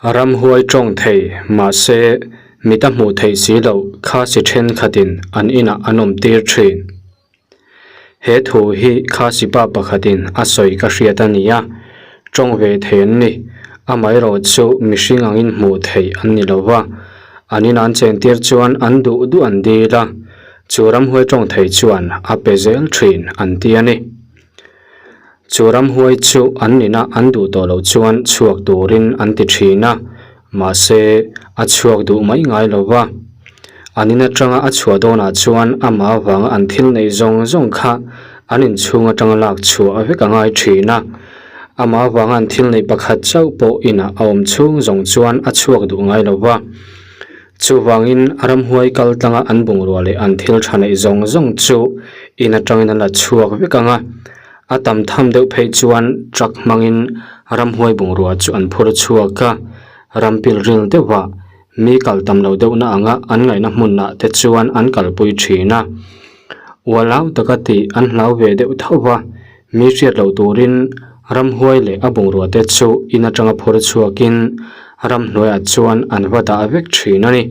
Ramhuai tawng thei, mahse, mit a hmuh theih si loh Khasi thenkhatin an inah an awm tir thin. He thu hi Khasi pa pakhatin a sawi ka hriat a ni a, tawng ve thei an ni. Amaherawh chu mihring angin hmuh theih an ni lo va, an inah an chentir chuan an duh duh an dil a, chu ramhuai tawng thei chuan a pe zel thin an ti a ni. Chu ramhuai chu an nina an duh tawh loh chuan chhuak turin an ti thin a, mahse a chhuak duh mai ngai lo va. An in atanga a chhuah dawnah chuan amah avanga an thil neih zawng zawng kha an inchhung atanga lak chhuah vek a ngai thin a. Amah avanga an thil neih pakhat chauh pawh inah a awm chhung zawng chuan a chhuak duh ngai lo va. Chuvangin ramhuai kal tlanga an bungrua leh an thil tha neih zawng zawng chu in atangin an la chhuak vek ang a, a tam tham deuh phei chuan truck hmangin ramhuai bungrua chu an phur chhuak a, ram pilril deuhah mi kal tam lo deuhna anga an ngaihna hmunah te chuan an kalpui thin a. Ualau taka tih an hlau ve deuh tho va, mi hriat loh turin ramhuai leh a bungrua te chu in atanga phur chhuakin ramhnuaiah chuan an va dah vek thin a ni.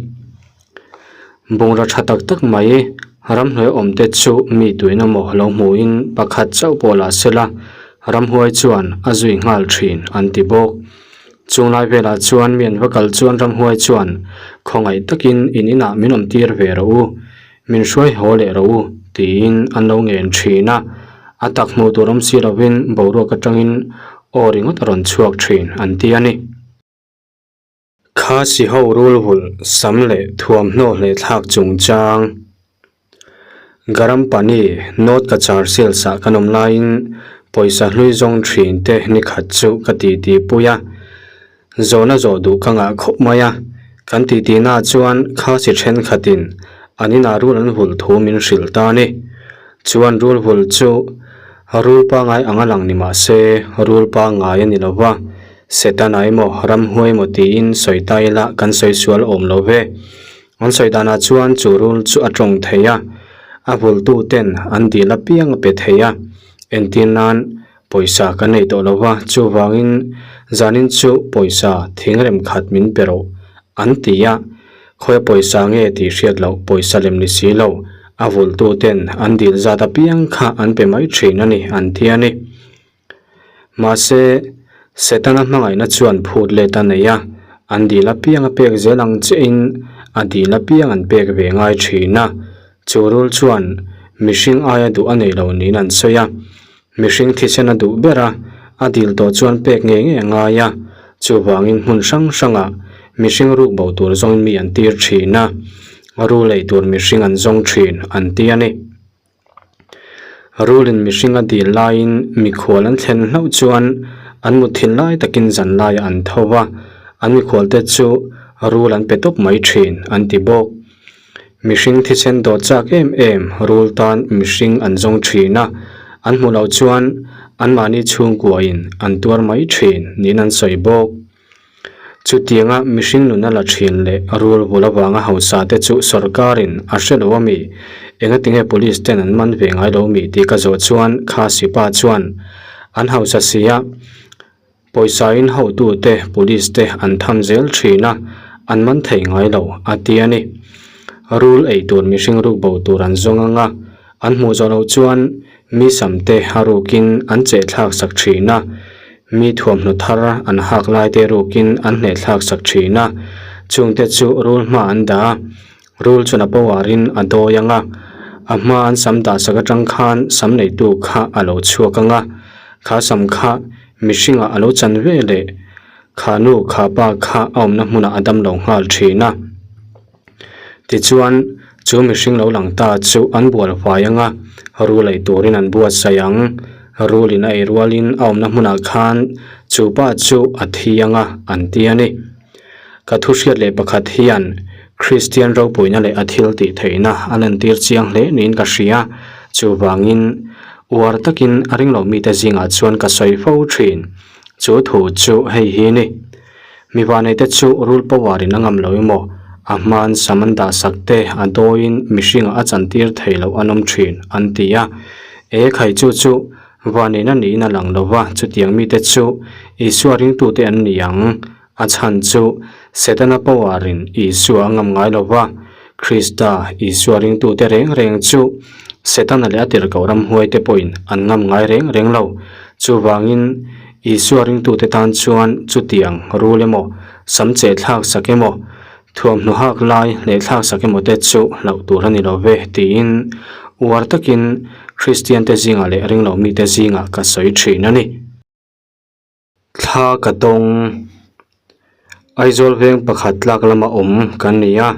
Bungrua tha tak tak mai ramhnuai awm te chu mi tuin emaw lo hmuhin pakhat chauh pawh lah sela ramhuai chuan a zui nghal thin an ti bawk. Chunglai velah chuan mi an va kal chuan ramhuai chuan khawngaih takin in inah min awm tir ve rawh u. Min hruai haw leh rawh u, tiin an lo ngen thin a. A tak hmuh tur awm si lovin boruak atangin aw ringawt a rawn chhuak thin an ti a ni. Kha siho rul vulh sam leh thuamhnaw hleh thlak chungchang Garam Pani North Cachar Sales ah kan awm laiin pawisa hlui zawng thin te ni khat chu ka titi pui a. Zawhna zawh duh ka ngah khawp mai a, kan titi na chuan Khasi thenkhatin an inah rul an vulh thu min hrilh ta a ni. Chuan rul vulh chu rul pangai ang a lang ni mah se rul pangai a ni lo va, Setana emaw ramhuai emaw tiin sawi ta ila kan sawi sual awm lo ve. An sawi danah chuan chu rul chu a tawng thei a, a vulhtu ten an dil apiang a pe thei a, entir nan Pawisa kan nei tawh lo va, chuvangin zanin chu pawisa thingrem khat min pe rawh an ti a, khawia pawisa nge tih hriat loh pawisa lem ni si lo, a vulhtu ten an dil zat apiang kha an pe mai thin a ni an ti a ni. Mahse, Setana hmangaihna chuan phut let a nei a, an dil apiang a pek zel ang chiahin a dil apiang an pek ve ngai thin a, chu rul chuan mihring aia duh a nei lo niin an sawi a. Mihring thisen a duh ber a, a dil tawh chuan pek ngei ngei a ngai a, chuvangin hmun hrang hrangah mihring ruk bo tur zawngin mi an tir thin a, rul ei tur mihring an zawng thin an ti a ni. Rulin mihring a dil laiin mikhual an thlen hlauh chuan an mutthilh lai takin zan laiah an tho va, an mikhualte chu rul an pe tawp mai thin an ti bawk. Mihring thisen dawt chak em em rul tan mihring an zawng thin a, an hmuh loh chuan anmahni chhungkuain an tuar mai thin niin an sawi bawk. Chutianga mihring nun a la thin leh rul vul avanga hausa te chu sorkarin a hre lo ami? Engatinge police ten an man ve ngai lo mi tih ka zawh chuan kha sipa chuan an hausa si a, Pawisa in hotute police te an tham zel thin a, an man thei ngai lo a ti a ni. Rul ei tur mihring ruk bo tur an zawng ang a, an hmuh zawh loh chuan mi sam te a rukin an cheh thlak sak thin a, mi thuamhnaw thar an hak lai te rukin an hneh thlak sak thin a, chungte chu rul hma an dah a, rul chuan a power in a dawi ang a, a hma an sam dah sak atang khan sam neitu kha a lo chhuak ang a, kha sam kha Mihringah a lo chan ve leh kha nu kha pa kha a awmna hmunah a dam lo nghal thin a. Tichuan, chu mihring lo lang ta chu an bual fai ang a, rul ei turin an buatsaih ang. Rulin a ei rualin a awmna hmunah khan chu pa chu a thi ang a, an ti a ni. Ka thu hriat leh pakhat hian Kristian ropuina leh a thil tih theihna a lantir chiang hle niin ka hria. Chuvangin, uar takin a ring lo mite zingah chuan ka sawi fo thin. Chu thu chu hei hi ni. Mi vaneite chu rul power in a ngam lo emaw, a hman sam an dahsak te a dawiin mihringah a chantir thei loh an awm thin, an ti a. E khai chu chu vaneina niin a lang lo va, chutiang mite chu Isua ringtute an ni ang. A chhan chu Setana power-in Isua a ngam ngai lo va, Krista Isua ringtute reng reng chu Setana leh a tirhkoh ramhuaite pawhin an ngam ngai reng reng lo. Chuvangin, Isua ringtute tan chuan chutiang rul emaw, sam cheh thlak sak emaw, thuamhnaw hak lai leh thlak sak emaw te chu hlauh tur a ni lo ve tiin uar takin Kristiante zingah leh ringlo mite zingah ka sawi thin a ni. Thla ka tawng. Aizawl veng pakhat tlak lama awm kan ni a,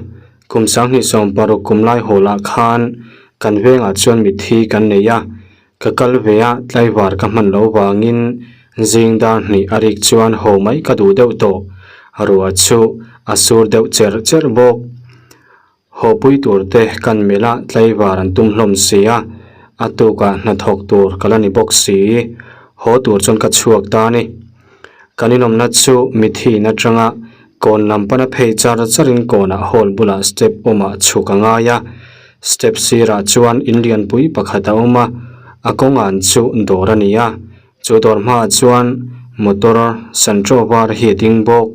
kum 2016 kum lai hawlah khan kan vengah chuan mitthi kan nei a, ka kal ve a tlaivar ka hman lo vangin zing dar hnih a rik chuan haw mai ka duh deuh tawh, ruah chu a sur deuh cherh cherh bawk. Hawpui tur te kan melh a tlaivar an tum hlawm si a, a tukah hnathawk tur ka la ni bawk si. Haw tur chuan ka chhuak ta a ni. Kan inawmna chu mithi in atanga kawn lam pana phei char charin kawnah hall bulah step awmah chhuk a ngai a. Step sirah chuan in lianpui pakhat a awm a, a kawngan chu dawr a ni a. Chu dawr hmaah chuan motor Santro var hi a ding bawk.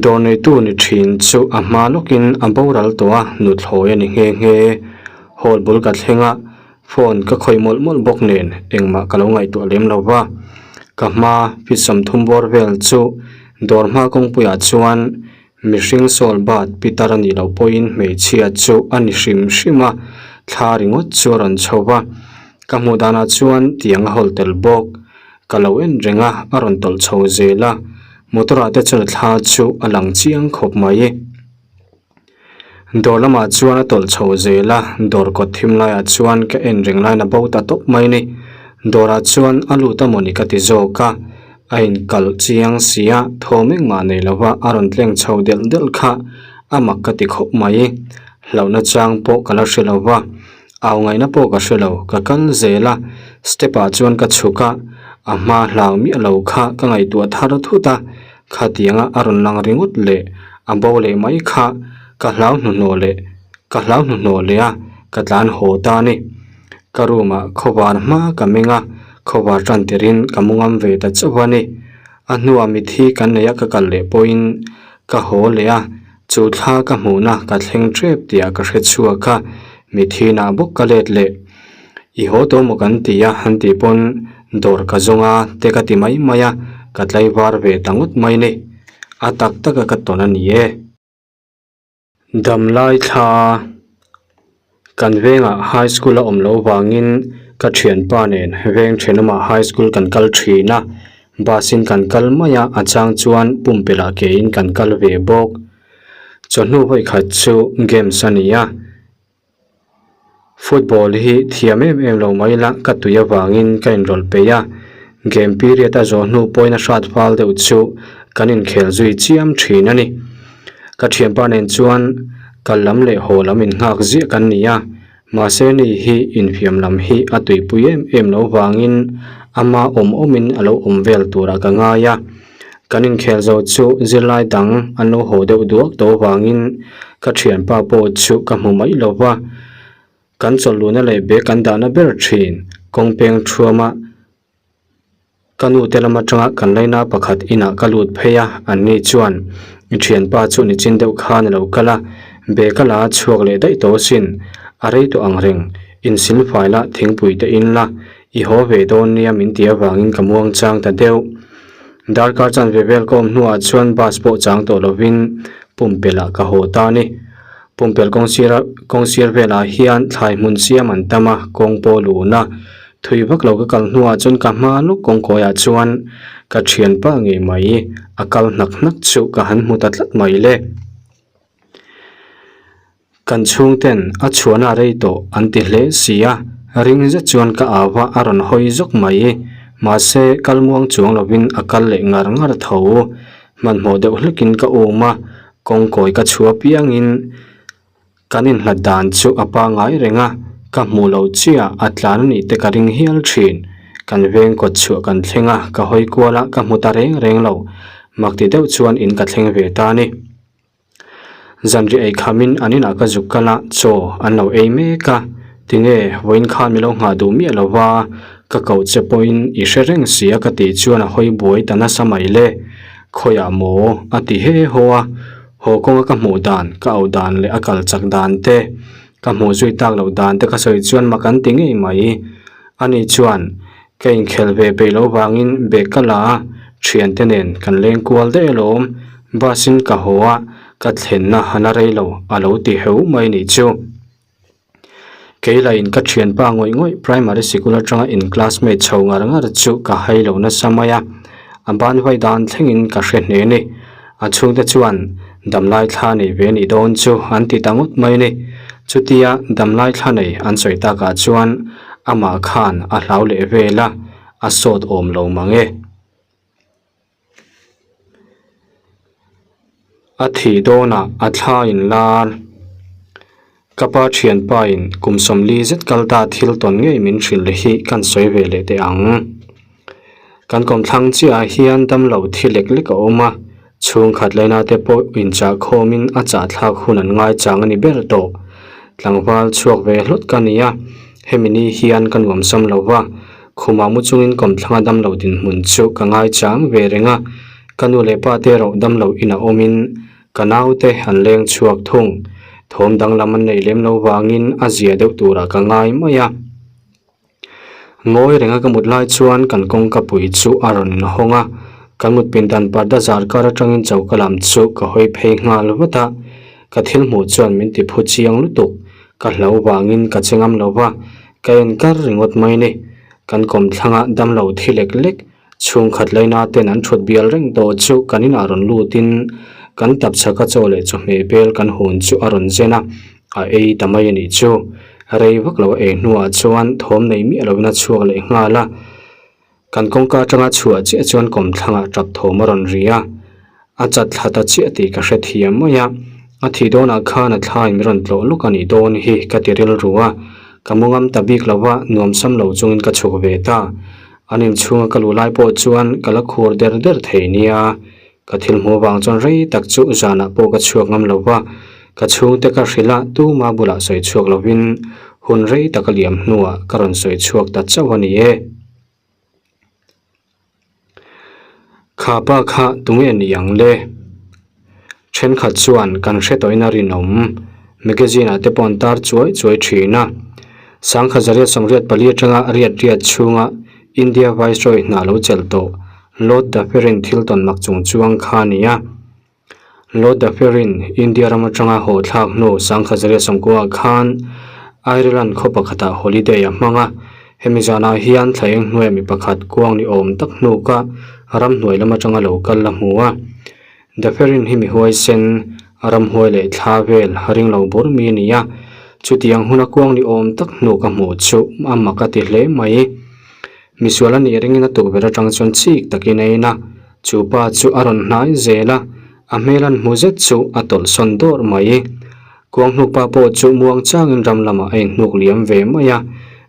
Dawr neitu ni thin chu a hma lawkin a boral tawh a, nuthlawi a ni nghe nghe. Hall bul ka thleng a, phone ka khawih mawlh mawlh bawk nen engmah ka lo ngaihtuah lem lo va. Ka hma feet 30 bawr vel chu dawr hma kawngpuiah chuan mihring sawl bat pitar a nih loh pawhin hmeichhia chu a ni hrim hrim a, thla ringawt chu a rawn chho va. Ka hmuh danah chuan tiang a hawl tel bawk. Ka lo en reng a, a rawn tawlh chho zel a, motor ah te chuan a thla chu a lang chiang khawp mai. Dawr lamah chuan a tawlh chho zel a, dawr kawt thim laiah chuan ka en reng laiin a bo ta tawp mai a ni. Dawrah chuan a lut a mawni ka ti zawk a, a inkalh chiang si a, thawm engmah nei lova a rawn tleng chho delh delh kha a mak ka ti khawp mai. Hlauhna chang pawh ka la hre lo va. Au ngaihna pawh ka hre lo, ka kal zel a, step ah chuan ka chhuk a, a hma hlau miah lo kha ka ngaihtuah thar thut a, khatianga a rawn lang ringawt leh a bo leh mai kha ka hlau hnuhnawh leh ka hlau hnuhnawh leh a, ka tlan haw ta a ni. Ka room ah khawvar hma ka meng a, khawvar tan tirin ka mu ngam ve ta chauh a ni. A hnuah mithi kan nei a ka kal leh pawhin ka haw leh a, Chu thla ka hmuhna ka thleng tep tih ka hre chhuak a, mithinah bawk ka let leh. I haw tawh maw kan ti a, han tih pawn dawr ka zawng a te ka ti mai mai a, ka tlaivar ve ta ngawt mai ni. A tak taka ka tawn a ni e. Damlai thla Kan vengah high school a awm loh vangin ka thianpa nen veng thenawmah high school kan kal thin a, bus in kan kal mai a, a chang chuan pumpelh ah kein kan kal ve bawk. Chawhnu vawi khat chu games a ni a, football hi thiam em em lo mai la ka tui avangin ka inrawlh peih a, game period a zawh hnu pawhin a hrat fal deuh chu kan inkhel zui chiam thin a ni. Ka thianpa nen chuan kal lam leh haw lam innghak ziah kan ni a, mahse ni hi infiam lam hi a tuipui em em lo vangin ama awm awmin a lo awm vel turah ka ngai a. Kan inkhel zo chu zirlai dang an lo haw deuh duak tawh vangin ka thianpa pawh chu ka hmu mai lo va, kan chawlhluhna leh bag kan dahna ber thin kawng peng thuama Ka nu te lam atanga kan laina pakhat inah ka lut phei a, an ni chuan i thianpa chu nichin deuh khan a lo kal a, bag a la chhuak leh daih tawh asin, a rei tawh ang reng, insil fai la thingpui te in la, i haw ve dawn nia min ti avangin ka muang chang ta deuh. Darkar chanve vel ka awm hnuah chuan bus pawh chang tawh lovin pumpelh ah ka haw ta a ni. Pumpelh kawngsir kawngsir velah hian thlai hmun siam an tam a, kawng pawh lun a. Thui vak lo ka kal hnuah chuan ka hma lawk kawngkawiah chuan ka thianpa ngei mai a kal hnak hnak chu ka han hmu ta tlat mai le. Kan chhungten a chhuahna rei tawh an ti hle si a, ring zet chuan ka au a a rawn hawi zawk mai. Mahse kal muang chuang lovin a kal leh ngar ngar tho. Hmanhmawh deuh hlekin ka um a, kawngkawi ka chhuah piangin Kan inhlat dan chu a pangai reng a, ka hmuh loh chiah a tlan a nih te ka ring hial thin. Kan veng kawt chhuah kan thleng a, ka hawi kual a, ka hmu ta reng reng lo. Mak ti deuh chuan in ka thleng ve ta a ni. Zanriah ei khamin an inah ka zuk kal a, chaw an lo ei mek a. Tinge, vawiin khan mi lo nghah duh miah lo va, ka koh che pawhin i hre reng si a ka tih chuan a hawi buai ta nasa mai le. Khawiah maw? a ti he haw a. Haw kawnga ka hmuh dan, ka auh dan leh a kal chak dan te, ka hmuh zui tak loh dan te ka sawi chuan mak an ti ngei mai. Ani chuan, Ka inkhel ve peih loh vangin bag ka la a, thiante nen kan leng kual daih alawm, bus in ka haw a, ka thlenna han a rei lo a lo ti heu mai nih chu. Kei lahin ka thianpa ngawih ngawih primary sikul atanga in classmate chho ngar ngar chu ka hai lo nasa mai a, a ban vai dan thlengin ka hre hle ni. A chhungte chuan damlai thla nei ve nih dawn chu an ti ta ngawt mai ni. Chutia damlai thla nei an sawi takah chuan amah khan a hlau leh vel a, a sawt awm lo mang e. A thih dawnah a thla in lar. Ka pa thianpain kum sawmli zet kal ta thil tawn ngei min hrilh hi kan sawi ve leh teh ang. Kan kawmthlang chiahah hian damlo thi lek lek a awm a, chhungkhat laina te pawh inchah khawmin a chahthlak hun an ngaichang a ni ber tawh. Tlangval chhuak ve hlawt ka ni a, hemi ni hian ka nuamsam lo va, Khumah mu chungin kawmthlanga damlo dinhmun chu ka ngaichang ve reng a, ka nu leh pa te erawh damlo inah awmin ka naute an leng chhuak thung. Thawm danglam an neih lem lo vangin a zia deuh turah ka ngai mai a. Ngawi renga ka mut lai chuan kan kawngka pui chu a rawn inhawng a, kan mut pindan parda zar kar atangin choka lam chu ka hawi phei nghal vat a, ka thil hmuh chuan min ti phu chiang lutuk, ka hlau vangin ka che ngam lo va, Ka en kar ringawt mai ni. Kan kawmthlangah damlo thi lek lek, chhungkhat laina ten an thut bial reng tawh chu kan inah rawn lutin kan tapchhaka chaw leh chawhmeh bel kan hun chu a rawn zen a, a ei ta mai a nih chu. Rei vak lo a ei hnuah chuan thawm nei miah lovin a chhuak leh nghal a. Kan kawngka atanga chhuah chiah chuan kawmthlangah tap thawm a rawn ri a, a chat thla ta chiah tih ka hrethiam mai a, a thih dawnah khan a thlaiin min rawn tlawh lawk a nih dawn hi ka ti rilru a, ka mu ngam ta bik lo va, nuamsam lo chungin ka chhuk ve ta. An inchhunga ka luh lai pawh chuan ka la khur der der thei nia, ka thil hmuh avang chuan rei tak chu zanah pawh ka chhuak ngam lo va, ka chhungte ka hrilh a, tuma bulah sawi chhuak lovin hun rei tak a liam hnuah ka rawn sawi chhuak ta chauh a ni e. Kha pa kha tunge ni ang le? Thenkhat chuan kan hre tawhin a rinawm. Magazine ah te pawh an tar chuai chuai thin a. Sangkhat zariat sawmriat pali atanga riat riat chhunga India Viceroy hna lo chelh tawh Lord Dufferin thil tawn mak chung chuang kha a ni a. Lord Dufferin India ram atanga haw thlak hnu Sangkhat Zariat Sawmkuaah khan Ireland khaw pakhatah holiday a hmang a, hemi zanah hian thla eng hnuaiah mi pakhat kuang ni awm tak hnuka ramhnuai lam atanga lo kal a hmu a. Dufferin hi mi huaisen, ramhuai leh thla vel ring lo bur mi a ni a, chutiang huna kuang ni awm tak hnu ka hmuh chu a mak a ti hle mai. Misual a nih ringin a tukverh atang chuan chik takin a en a, Chu pa chu a rawn hnai zel a, a hmel an hmu zet chu a tawlh sawn dawrh mai. Kuanghnuk pa pawh chu muang changin ram lamah a inhnuk liam ve mai a,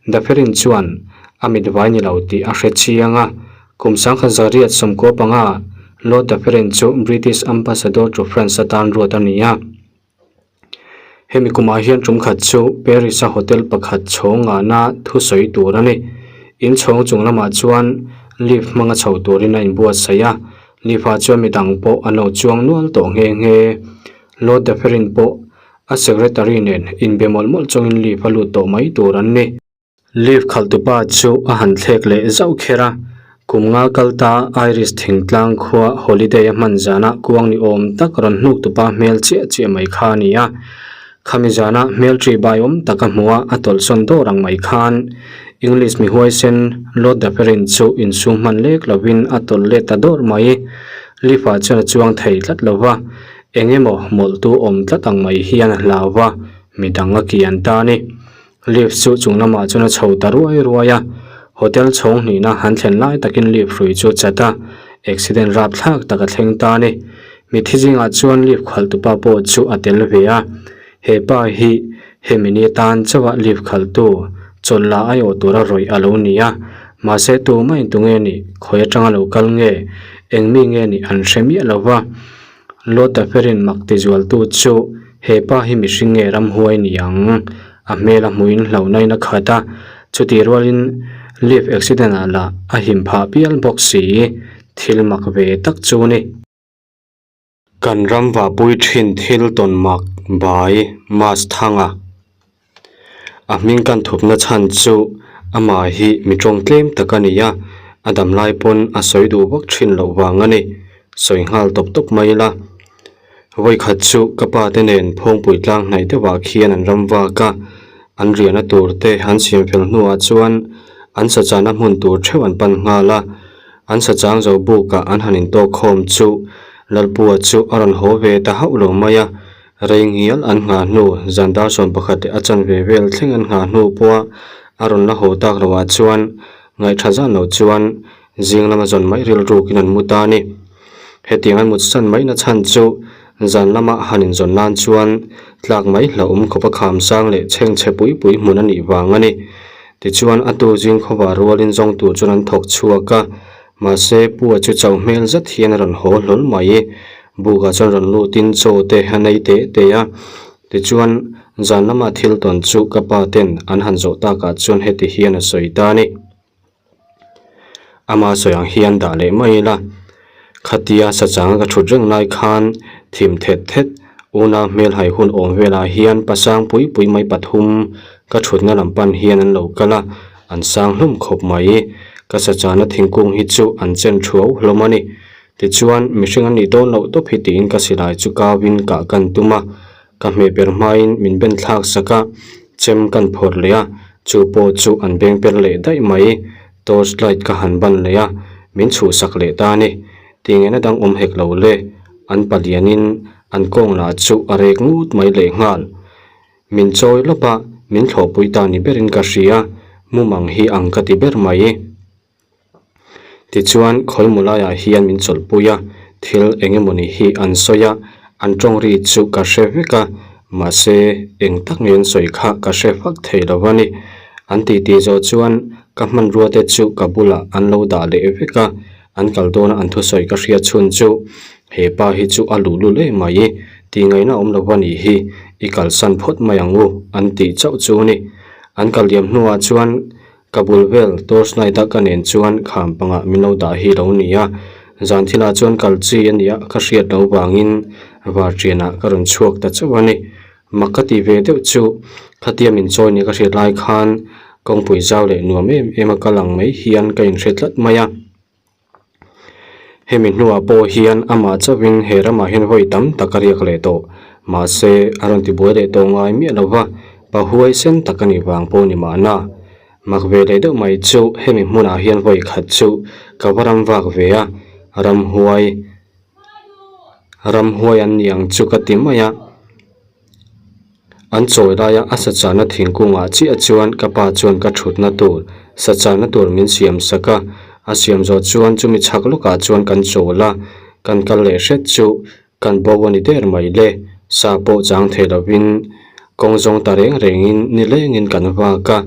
Dapherin chuan a mit vai ni lo tih a hre chiang a. Kum sangkhat zariat sawmkua panga Lord Dapherin chu British Ambassador to France atan ruat a ni a. Hemi kumah hian tum khat chu Paris a hotel pakhat chhawng ngahna thusawi tur a ni. In chhawng chung lamah chuan lift hmanga chho turin a inbuatsaih a, lift ah chuan midang pawh an lo chuang nual tawh nghe nghe. Lord Dufferin pawh a secretary nen inbe mawlh mawlh chungin lift a lut tawh mai tur an ni. Lift khalhtupa chu a han thlek leh zauh kher a, kum nga kal ta Irish thingtlang khua holiday a hman zana kuang ni awm tak rawn hnuktupa hmel chiah chiah mai kha a ni a. Khami zana hmel ṭi bai awm tak a hmu a, a tawlhsawn dawr ang mai khan English mi huaisen Lord Dufferin chu insum hman lek lovin a tawlh let ta dawr mai. Lift ah chuan a chuang thei tlat lo va, eng emaw mawlhtu awm tlat ang mai hian a hlau va, midang a kian ta a ni. Lift chu chung lamah chuan a chho ta ruai ruai a, hotel chhawng hnihna han thlen lai takin lift hrui chu a chat a, accident rapthlak tak a thleng ta a ni. Mitthi zingah chuan lift khalhtupa pawh chu a tel ve a, he pa hi hemi ni atan chauha lift khalhtu chawlh la aiawh tura rawih a lo ni a, mahse tumah in tunge nih, khawi atanga lo kal nge, eng mi nge nih an hre miah lo va. Lord Dufferin mak ti zualtu chu he pa hi mihring nge ramhuai ni ang? A hmel a hmuhin hlauhna in a khat a, chutih rualin lift accident ah lah a him phah pial bawk si, thil mak ve tak chu ni. Kan ram vahpui thin thil tawn mak bai Mas Thanga. A hming kan thupna chhan chu amah hi mi tawng tlem tak a ni a, a dam lai pawn a sawi duh vak thin loh vang a ni. Sawi nghal tawp tawp mai ila. Vawikhat chu ka pa te nen Phawngpui tlang hnaih deuhah khian an ram vak a, an riahna tur te an siam fel hnuah chuan an sachahna hmun tur theuh an pan nghal a, an sachang zo bukah an han intawk khawm chu Lalpua chu a rawn haw ve ta hauh lo mai a, rei ngial an nghah hnu zan dar 11 leh a chanve vel thleng an nghah hnu pawha a rawn la haw tak loah chuan ngaihtha zan lo chuan Zing lama zawn mai rilrukin an mu ta a ni. Hetiang an mut san maina chhan chu zan lama han inzawn nan chuan tlak mai hlauhawm khawp a kham sang leh chhengchhe pui pui hmun a nih vang a ni. Tichuan a tu zing khawva rualin zawng tur chuan an thawk chhuak a, mahse Pua chu chauh hmel zet hian a rawn haw hlawl mai. Bukah chuan rawn lutin chaw te a nei teh teh a, tichuan zan lama thil tawn chu ka pa ten an han zawh takah chuan heti hian a sawi ta a ni. Ama sawi ang hian dah leh mai ila, khatia sachanga ka thut reng lai khan thim thet thet unau hmel hai hun awm velah hian pasang pui pui mai pathum ka thutna lam pan hian an lo kal a, an sang hlawm khawp mai. Ka sachana thingkung hi chu an chen thuau hlawm a ni. Tichuan, mihring an nih dawn loh tawp hi tiin ka silai chu kauin kah kan tum a, Ka hmeh ber hmain min ben thlak sak a, chem kan phawrh leh a, chu pawh chu an beng per leh daih mai. Torch light ka han ban leh a, min chhuhsak leh ta a ni. Tinghena dang awm hek lo le, an palianin an kawng lah chu a rek ngut mai leh nghal. Min chawi lawp a, min thlawhpui ta ni berin ka hria, mumang hi ang ka ti ber mai. Tichuan, khawimaw laiah hian min chawlhpui a, thil eng emawni hi an sawi a, an tawng ri chu ka hre vek a, mahse eng tak nge an sawi kha ka hre fak thei lo a ni. An titi zawh chuan ka hmanrua te chu ka bulah an lo dah leh vek a, an kal dawna an thusawi ka hriat chhun chu, He pa hi chu a luhlul em mai, tih ngaihna awm lo a nih hi, i kalsan phawt mai ang u, an tih chauh chu a ni. An kal liam hnuah chuan Ka bul vel torch light a ka nen chuan kham pangah min lo dah hi lo ni a, zan thilah chuan kal chi a nia ka hriat lo vangin varṭianah ka rawn chhuak ta chauh a ni. Mak ka tih ve deuh chu khatia min chawi nia ka hriat lai khan kawngpui zau leh nuam em em a kal ang mai hian ka inhre tlat mai a. Hemi hnuah pawh hian amah chauhin he ramah hian vawi tam tak a riak leh tawh. Mahse, a rawn tibuai leh tawh ngai miah lo va, pa huaisen tak a nih vang pawh ni mahna. Mak ve leh deuh mai chu hemi hmunah hian vawi khat chu ka va ram vak ve a, ramhuai ramhuai an ni ang chu ka ti mai a. An chawi laia a sachahna thingkungah chiah chuan ka pa chuan ka thutna tur sachahna tur min siam sak a, a siam zawh chuan chumi chhak lawkah chuan kan chawl a, kan kal leh hret chu kan bo a ni der mai le, sa pawh chang thei lovin kawng zawng ta reng rengin nilengin kan vak a,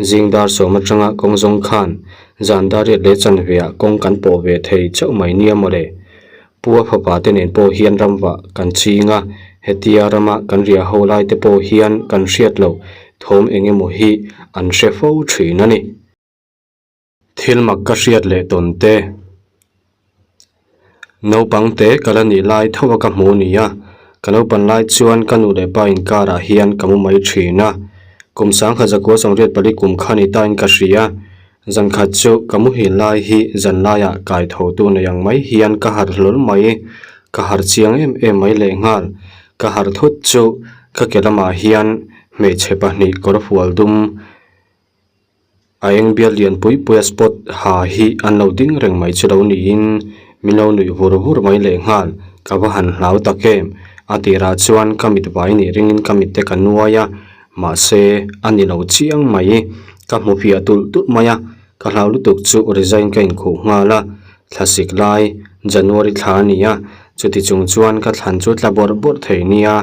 zing dar sawm atanga kawng zawng khan zan dar riat leh chanveah kawng kan pawh ve thei chauh mai nia mawle. Pu a fapa te nen pawh hian ramvah kan ching a, hetia rama kan riah ho lai te pawh hian kan hriat loh thawm eng emaw hi an hre fo thin a ni. Thil mak ka hriat leh tawn te. Naupang te ka la nih lai tho a ka hmu ni a, ka naupan lai chuan ka nu leh pa inkarah hian ka mu mai thin a, kum sangkhat zakua sawmriat pali kum kha ni tain ka hria. Zan khat chu ka muhil lai hi zan laiah kai tho tu nei ang mai hian ka harh hlawl mai. Ka harh chiang em em mai lehnghal. Ka harh thut chu ka ke lamah hian hmeichhe pahnih kawr fual dum a eng bial lian pui pui a spot ha hi an lo ding reng mai chu lo niin min lo nuih vur vur mai lehnghal. Ka va han hlau tak em. A tirah chuan ka mit vai nih ringin ka mit te ka nuai a. Mahse, a ni lo chiang mai. Ka hmu fiah tulh tulh mai a, ka hlau lutuk chu resign ka inkhuh nghal a. Thlasik lai, January thla a ni a, chuti chung chuan ka thlan chu tla bawrh bawrh thei nia.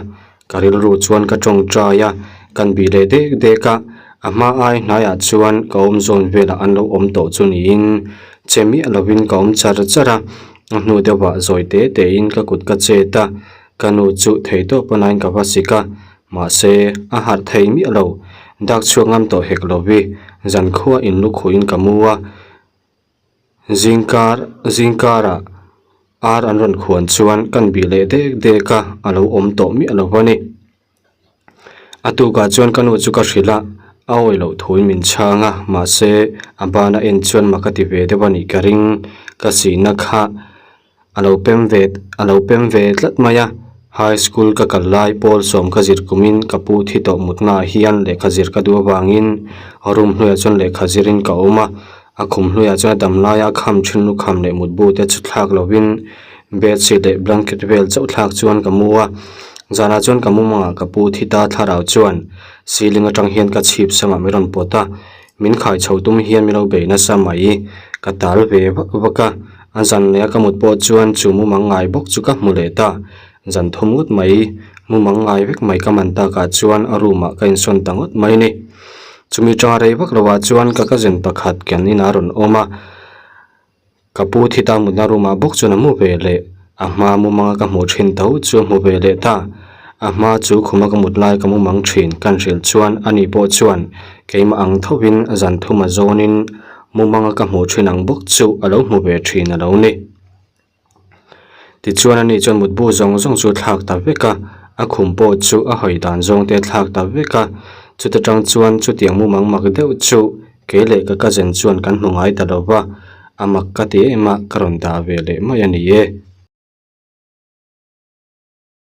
Ka rilru chuan ka tawngtai a, kan bih leh dek dek a, a hma ai hnaiah chuan ka awm zawn velah an lo awm tawh chu niin che miah lovin ka awm char char a, a hnu deuhah zawi te tein ka kut ka chet a, ka nu chu theihtawp a nain ka va sik a, Mahse, a harh thei miah lo. Dak chhuak ngam tawh hek lo vi. Zankhua in lukhuin ka mu a. Zingkar, zingkarah. Ar an rawn khuan chuan kan bih leh dek dek a, a lo awm tawh miah lo a ni. A tukah chuan ka nu chu ka hrilh a, a awi loh thuin min chhang a, mahse a bana en chuan mak a ti ve deuh a nih ka ring. Ka sihna kha a lo pem ve a lo pem ve tlat mai a, high school ka kal lai pawl sawm ka zir kumin ka pu thi tawh mutnaah hian lehkha zir ka duh avangin room hnuaiah chuan lehkha zirin ka awm a, A khum hnuaiah chuan a dam laia a kham thin lukham leh mutbu te chu thlak lovin bedsheet leh blanket vel chauh thlak chuan ka mu a. Zanah chuan ka mumangah ka pu thi ta thlarau chuan ceiling atang hian ka chhip samah min rawn pawt a, min khai chho tum hian min lo bei nasa mai. Ka tal ve vak vak a, a zan leh a ka mut pawh chuan chu mumang ngai bawk chu ka hmu leh ta. Zan thum ngawt mai, mumang ngai vek mai ka man takah chuan a room ah ka insawn ta ngawt mai ni. Chumi tanga rei vak lovah chuan ka cousin pakhat kan inah a rawn awm a, ka pu thi ta mutna room ah bawk chuan a hmu ve leh, a hma mumanga ka hmuh thin tho chu a hmu ve leh ta. A hma chu khuma ka mut lai ka mumang thin kan hrilh chuan ani pawh chuan keimah ang thovin zan thuma zawnin mumanga ka hmuh thin ang bawk chu a lo hmu ve thin a lo ni. Tichuan ani chuan mutbu zawng zawng chu a thlak ta vek a, a khum pawh chu a hawi dan zawng te a thlak ta vek a, chuta tang chuan chutiang mumang mak deuh chu kei leh ka cousin chuan kan hmu ngai ta lo va, a mak ka ti em a, ka rawn dah ve leh mai a ni e.